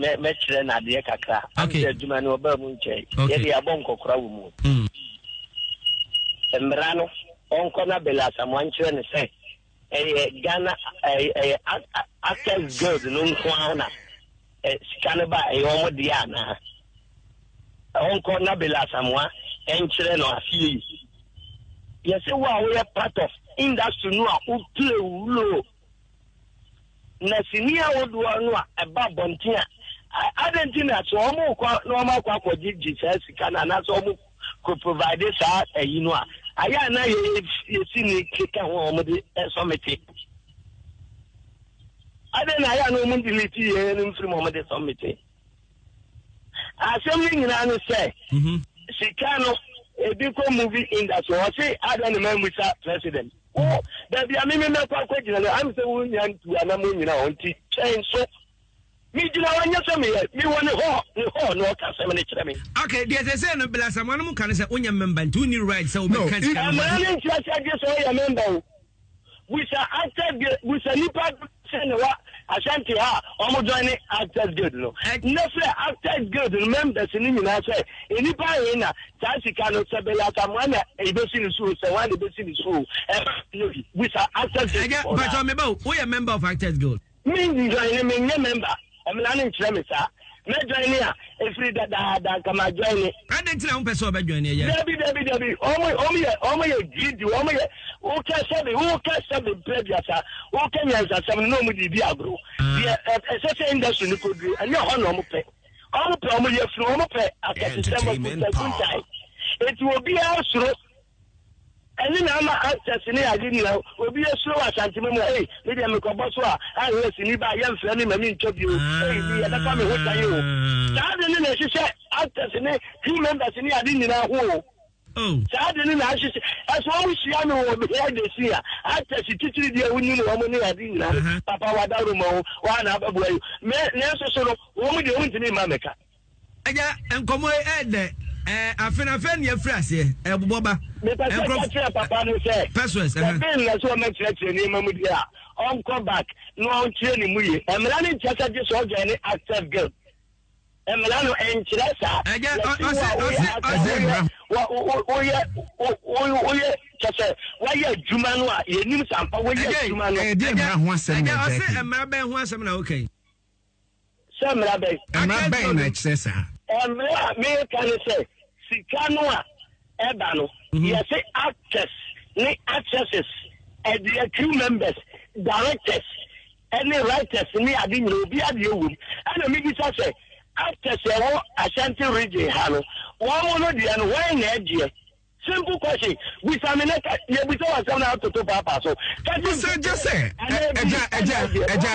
mɛ mɛkyerɛ no adeɛ kakra. Okay. Sɛ adwuma no ɔbaa mu nkyɛe. Okay. Yɛde abɔ nkɔkora wɔ mu. Mmara no, ɔnkɔ na Bella Asamoah nkyerɛ no sɛ ɛyɛ Ghana ɛyɛ ɛyɛ Actors Guild no nko ara na ɛ sika no ba ɛyɛ wɔn deɛ anaa. Ɔnkɔ na Bella Asamoah nkyerɛ no aseɛ yi. Yɛsɛ wo a woyɛ part of industry no a wo play wo role. Na sini ahodoɔ no a ɛba abɔnten a, adɛn nti na sɛ wɔn rekɔ na wɔn akɔ akɔgye gye saa sika no anaasɛ wɔn kɔ provide saa ayi no a, ayɛ a na yɛ yɛsi ne keka ho a wɔn de sɔmete. Adɛn na ayɛ a na wɔn delete yɛn no mfiri mu wɔn de sɔmete. Asɛm no nyinaa ne sɛ sika no ebi kɔ movie industry ɔse adɛn ne mammisa president wo baabi a meme mɛkɔ akɔgyina no am sɛ wonya ntu ana mo nyina hɔ nti twɛn so megyina hɔ nyɛ sɛ meyɛ mewɔ ne hɔ ne hɔ na ɔka asɛm no kyerɛ me. Okay, deɛ sɛ sɛ no Belasamoa no mu ka no sɛ wonyɛ member nti wonni right sɛ wobɛka sika no. Mmara no nkyerɛ sɛ gye sɛ woyɛ member o. Busa actors guild busa nipa sɛ na wa Ashanti ha a wɔn join ne actors guild no. Nnɛ frɛ actors guild no members no nyinaa sɛ nnipa ahe na saa sika no sɛ Bella Asamoah na ebesi ne so o sɛ wɔn na ebesi ne so o ɛba no bi busa actors guild. Ɛgya bàtà mi ba o woyɛ member of actors guild. Me njoine me nyɛ member mmara no nkyerɛ me saa. Mɛ joine a ɛfiri dadaada nka ma joine. Adɛn nti na wompɛ sɛ ɔbɛ joine ɛyɛ? Dabi dabi dabi wɔn wɔn yɛ wɔn yɛ greedy wɔn yɛ wokɛ sɛbi wokɛ sɛbi mpɛ duasa wokɛ nyansasɛm no na wɔn de di agorɔ deɛ ɛsɛ sɛ industry no kɔduru ɛnyɛ hɔ na wɔn pɛ wɔn pɛ wɔn yɛ funu wɔn pɛ akɛsesɛm akuntakuntae eti obiara suro. Ɛno na ama actors ne ade nyina obi asuro wɔ Asantema mu a ei me deɛ mekɔbɔ so a anhwɛ sini ba a yɛmfrɛ me ma mentwa bio ei me yɛbɛfa me ho tan o saa ade no na ɛhyehyɛ actors ne crew members ne ade nyinaa ho o saa ade no na ahyehyɛ ɛso wɔn hyia me wɔ behind the scene a actors titiri deɛ wonim wɔn ne ade nyinaa papa wadaworo ma o wɔn na abɛboa yi me nanso so no wɔn deɛ wɔntumi mma mɛka. Agya, nkɔmmɔ yi ɛɛdɛ. Ɛɛ, afe no afei na yɛafiri aseɛ. Ɛbobɔ ba. Mepɛ sɛ ka kyerɛ papa no sɛ, Pɛswɛs, sɛ Ben na sɛ ɔmɛkyerɛkyerɛ nneɛma mu deɛ a, ɔnkɔ back na ɔnkyerɛ ne mu yie. Mmara no nkyerɛ sɛ gye sɛ ɔjoine Actors Guild. Mmara no ɛnkyerɛ saa. Agya, Yɛse wo ɔse, a woyɛ ɔse, actor, ɔse. woyɛ, woyɛ, woyɛ, woyɛ, kyɛ sɛ woayɛ adwuma no a, yɛnim sɛ ampa woyɛ adwuma no. Ɛyɛ deɛ mmara ho asɛm na Agya, ɛgya ɔse ki. mmara bɛn ho asɛm na woka yi? Sɛ mmara bɛn? Mmara bɛn na ɛkyerɛ saa? Mmara a mereka ne sɛ, sika no a ɛba no, yɛse actors ne actresses, ɛdeɛ crew members, directors ne writers ne ade nyinaa, obiara deɛ wom. Ɛna mebisa sɛ, actors a ɛwɔ Ashanti region ha no, wɔn no deɛ no, hwan na ɛgyeɛ? Simple question. Bisa me na ka yɛ bisa wɔ asɛm na atoto paapaa so. Ka kyerɛ Bisa gye sɛ ɛgya ɛgya ɛgya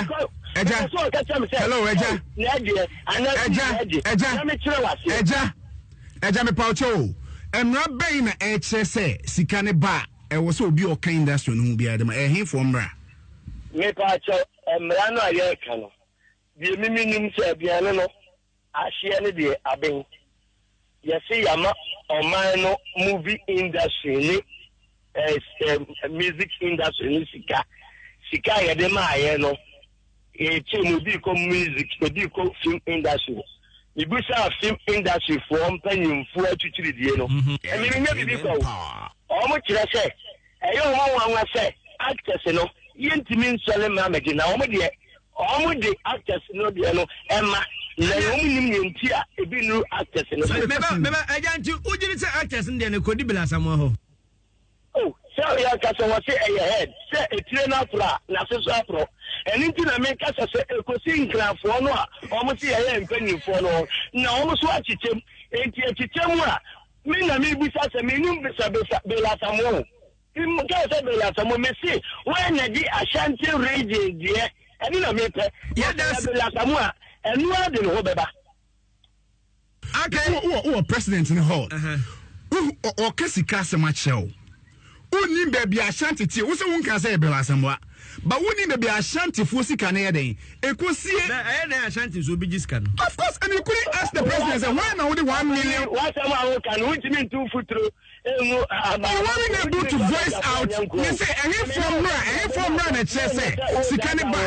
ɛgya hello ɛgya ɛgya ɛgya ɛgya ɛgya mepa ɔkyɛ o mmara bɛn na ɛkyerɛ sɛ sika ne ba a ɛwɔ sɛ obi a ɔka industry no ho biara de ma ɛhefoɔ mmara. Mepa kyɛw mmara no a yɛreka no deɛ mimi nim sɛ aduane no Ahyeɛ no deɛ aben. Yɛse yama ɔman no movie industry ne eh, music industry no sika. Sika a yɛde maayɛ no, yɛkyɛ mu ebi kɔ music, ebi kɔ film industry. Mebusaa film industry foɔ mpanyinfoɔ atwitwiridie no, ɛmi menyɛ biribi kwa o. Wɔn kyerɛ sɛ Ɛyɛ wɔn nwanwa sɛ actors no yɛntumi nsɔre mma mmɛgye na wɔn deɛ wɔn de actors no deɛ no ɛma na wɔn nim nea nti a ebi nnuru actors no so. Meba meba agya nti wogye di sɛ actors no deɛ no kɔdi Bill Asamoah hɔ? Oh sɛ ɔyɛ kasa wɔ se ɛyɛ head sɛ etire no aporɔ a n'ase so aporɔ ɛno nti na me kasa sɛ ekosi nkrafoɔ no a wɔn se yɛyɛ mpanyinfoɔ no hɔ na wɔn so akyekyɛm enti akyekyɛm a Me na mebisa sɛ menim bisa bisa Bill Asamoah o. Mkaa sɛ Bill Asamoah mese wɔn na di Ashanti region deɛ ɛno na mepɛ. Yɛda Bill Asamoah a ɛno ara de ne ho bɛba. Okay. Wɔ wɔ president ne hall. Ɔka sika asɛm akyerɛ wo. Wonnim baabi a Ashanti te. Wo sɛ wonka sɛ yɛ Bill Asamoah. But wonnim baabi a Ashantifoɔ sika no yɛ dɛn. Ɛkɔsie. Na ɛyɛ dɛn Ashanti nso obi gye sika no? Of course. you couldn't ask the president sɛ why na wode 1 million. W'asɛm a woka no, wontumi ntu mfuturo ngu aba. You weren't able to voice out ne sɛ ɛhefoɔ mmra, ɛhefoɔ mmra na ɛkyerɛ sɛ sika ne ba,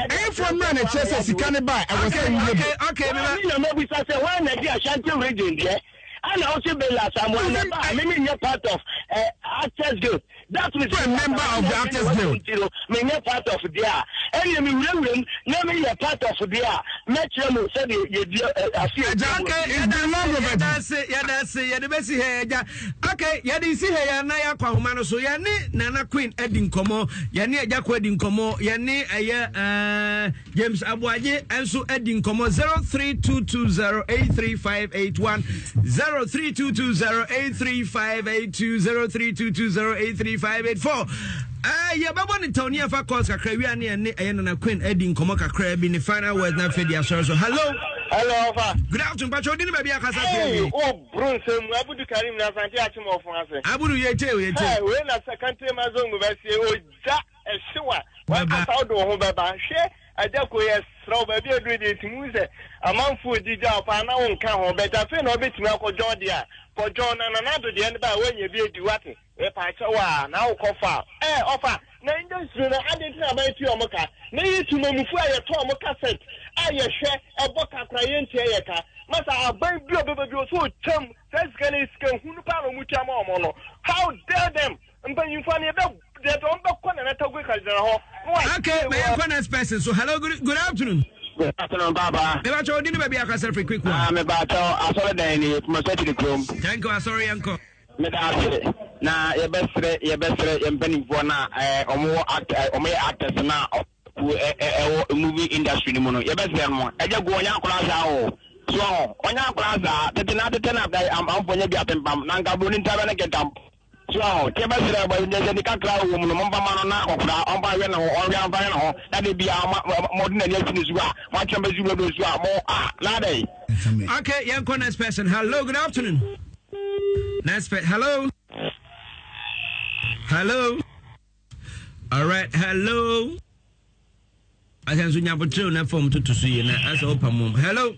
ɛhefoɔ mmra na ɛkyerɛ sɛ sika ne ba ɛwɔ sɛ woyɛ bi. Okay, okay. Me na mabisa sɛ why na di Ashanti region deɛ ɛna wo se Bella Asamoah na ba a me menyɛ part of eh, Actors Guild. That means You are a member of the Actors Guild. Nti no menyɛ part of deɛ a ɛneɛ mewurawura mu na meyɛ part of deɛ a mɛkyerɛ mo sɛdeɛ yɛdi afe a Agya, ɛtwa mu. Okay, It's been long yɛda overdue. ase, yɛda ase, yɛde bɛsi ha agya. Okay, yɛde si ha yɛn na yɛakɔ ahoma no so. Yɛne Nana Queen adi nkɔmmɔ, yɛne Agya Ko adi nkɔmmɔ, yɛne ɛyɛ ɛɛ James Aboagye nso adi nkɔmmɔ. 0322083581, 0322083582, 0322083584. Yɛbɛbɔ ne tawni afa course kakra wia ne ɛne ɛyɛ Nana Queen adi nkɔmmɔ kakra bi ne final words na afei de asɔre so. Hello. Hello, Ofa. Good afternoon, Pacho. Odi ne baabi akasa Hey, firi. o bro nsɛm mu Abudu Karim na Asante akyem ɔfon ase. Abudu yɛ te o yɛ te. Hey, wei na sɛ kante ma zongo bɛsie ogya ɛhyew a wakasa wode wo ho bɛba. Hwɛ agya ko yɛ serɛ wo baabi aduru deɛ ɛtumi hu sɛ amanfoɔ di gya wo paa na wonka ho bɛt afei na wobɛtumi akɔdwɔn deɛ a kɔdwɔn na Nana Addo deɛ no ba a woanya bi adi wate. Mepaakyɛw a na wo kɔ fa ɛ ɔfa na industry no aden nti na aban tua ɔmo ka na yɛ tumamufo a yɛtɔ ɔmo cassette a yɛhwɛ ɛbɔ ka koraa yɛntua yɛ ka masa aban bi a ɔbɛba bi ɔsɛ ɔtwam saa sika no yɛ sika hunu paa na ɔmo tua ma ɔmo no how dare them mpanyinfoɔ no yɛbɛ deɛ ɔmo bɛkɔ Nana Tagwe Kagyina hɔ na wa Okay, may I next person? So hello, good afternoon. Good afternoon, Baba. Me bacho odi ne baabi akasa firi quick one. Ah, me bacho asɔre dan ni Kumasi Akyiri kurom. Thank you, asɔre yɛnkɔ. Meda ase. Na yɛbɛsrɛ yɛbɛsrɛ yɛn mpanimfoɔ no a ɛɛ wɔn wɔ act ɛɛ wɔn yɛ actors no a kuo ɛ ɛ ɛwɔ movie industry no mu no yɛbɛsrɛ no ɛgya gu ɔnyɛ akwadaa saa o so ɔho ɔnyɛ akwadaa saa tete na tete na ɛ amanfoɔ nyɛ bi apempam na nka buroni ntabɛ ne kɛtam so ɔho te yɛbɛsrɛ bɔ yɛ sɛ nika kra wɔ mu no momfa ma no na akɔkora ɔmfa hwɛ ne ho ɔnhwɛ amfa hwɛ ne ho na de bia ɔma mo de n'ani asi ne so a mo atwɛn bɛsi wura so a mo a na adɛn. Okay, yɛnkɔ next person. Hello, good afternoon. Next person. Hello. Hello. All right. Hello. Asɛ nso nyabotrɛw na fam toto so yie na asɛ wopa mom. Hello.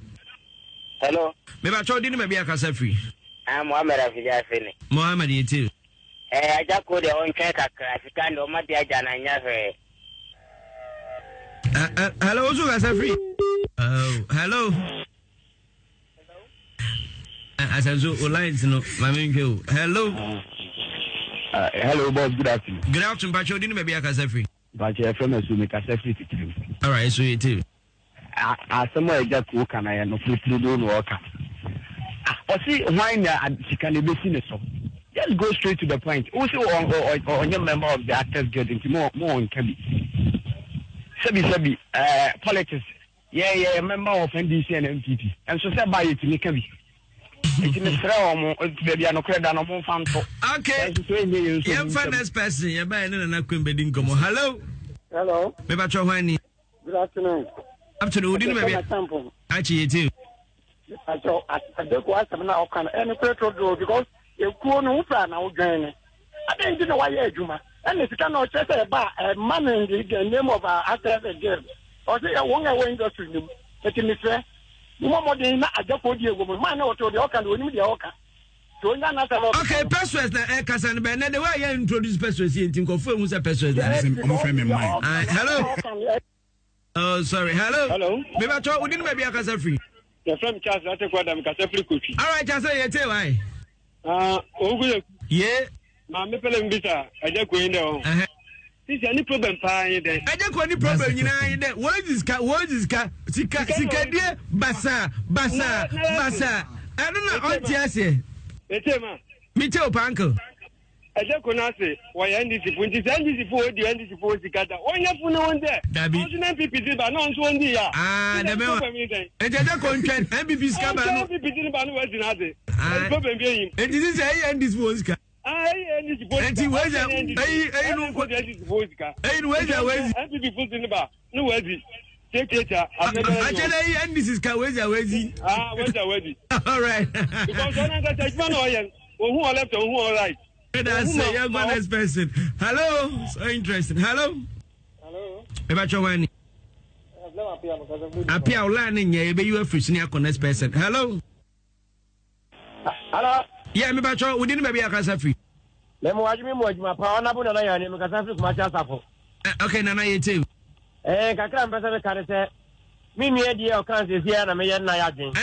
Hello. Mebatwɛ wode ne baabi akasa firi. Ah, Mohammed Afidie Afeni. Mohammed yɛtie. Eh, agya ko deɛ ɔntwɛn kakra sika deɛ ɔma de agya na nyɛ hwee. Hello, wosu kasa firi. Oh, hello. Asanso, o lines no, maame nhwɛ o. Hello. Hello, boss. Good afternoon. Good afternoon, Pacho. Odi ne baabi akasa firi. Pacho, yɛfrɛ me Asu, mekasa firi titiriw. All right, so yɛ tie. Asɛm a agya kuo ka no yɛ nokorɛ turodoo na ɔka. Ah, ɔse hwan na sika no ɛbɛsi ne so? Just go straight to the point. Wo se ɔnyɛ member of the Actors Guild nti mo mo ɔnka bi. Sɛbi sɛbi, eh, politics Yɛ yɛyɛ member of NDC and NPP nso sɛ ba yɛtumi ka bi nti mesrɛ wɔn baabi a nokorɛ da no wɔn mfa nto. Okay. Nanso so ɛnyɛ yɛn nso Yɛmfa next person yɛba yɛne Nana Queen bɛdi nkɔmmɔ. Hello. Hello. Mebatwɛ hwan ni? Good afternoon. Afternoon. Wodi ne baabi akyi yɛtie. Àjọ àdékò asɛm na ɔka no ɛne kure toro because ekuo no wofra na wodwɛn ne. Adɛn nti na wayɛ adwuma ɛna sika na ɔkyerɛ sɛ ɛba a ɛma no in the name of our actors and girls ɔsɛ yɛ wɔn a ɛwɔ industry no mu ɛti mesrɛ mo mmɔden na agyafoɔ die wɔ mu maa na ɔtɔ deɛ ɔka no onim deɛ ɔka nti onya n'asɛm ɔka. Okay, Peswes na ɛkasa no bɛn na the way yɛ introduce Peswes yɛ nti nkɔfo ehu sɛ Peswes na. Ɔmo fɛ mi man. Hello. Oh, sorry. Hello. Hello. Mebatɔ, wodi ne baabi akasa firi? Yɛfrɛ me Charles Latekwada, mekasa firi Kotwi. All right, Charles, yɛ tie wae. Ah, ogu yɛ. Ye. Maame pɛlɛ mbisa ɛgya kuro yi dɛ ɔ. Sisi ani problem paa yi dɛ. Ɛgya kuro ni problem nyinaa yi dɛ wɔn di sika wɔn di sika sika sikadie basa basa basa ɛno na ɔnte aseɛ. Ete ma. Mi te o pa uncle. Ɛsɛ ko no ase wɔyɛ NDC fo nti sɛ NDC fo wɔdi NDC fo sika da wɔnyɛ fo ne wɔn dɛ. Dabi. Ɔnso na NPP di ba na ɔnso wɔn di ya. Aa dɛbɛ wa nti ɛsɛ ko ntwɛn NPP sika ba no. Ɔntwɛn NPP di ba no wɔasi n'ase. Ɛdi problem bi eyi. Nti sisi ɛyɛ NDC fo sika. Aa ɛyɛ NDC fo sika. Nti wei sɛ ɛyi ɛyi no. NDC fo sika. Ɛyi no wei sɛ wei si. NPP fo si ne ba ne wɔasi. Tietietia asɛ bɛrɛ ni. Akyɛ dɛ ɛyi NDC sika wei sɛ wei si. Aa wei sɛ wei si. All right. Because ɔno ankasa adwuma na ɔyɛ ohun ɔ left ohun ɔ right. That's it. Young one next person. Hello. So interesting. Hello. Hello. Eba chowani. Apia wo line no nyɛ yɛbɛyi wo afiri so ne akɔ next person. Hello. Hello. Yeah, me bacho, wo din ne baabi akasa firi. Me mo adwuma mu adwuma pa ɔnabo nana yɛ ne me kasa firi Kumasi asafo. Eh, okay nana yɛ team. Eh, kakra mpɛ sɛ meka ne sɛ me nua deɛ ɔka nsɛsi na meyɛ nna yɛ adwen.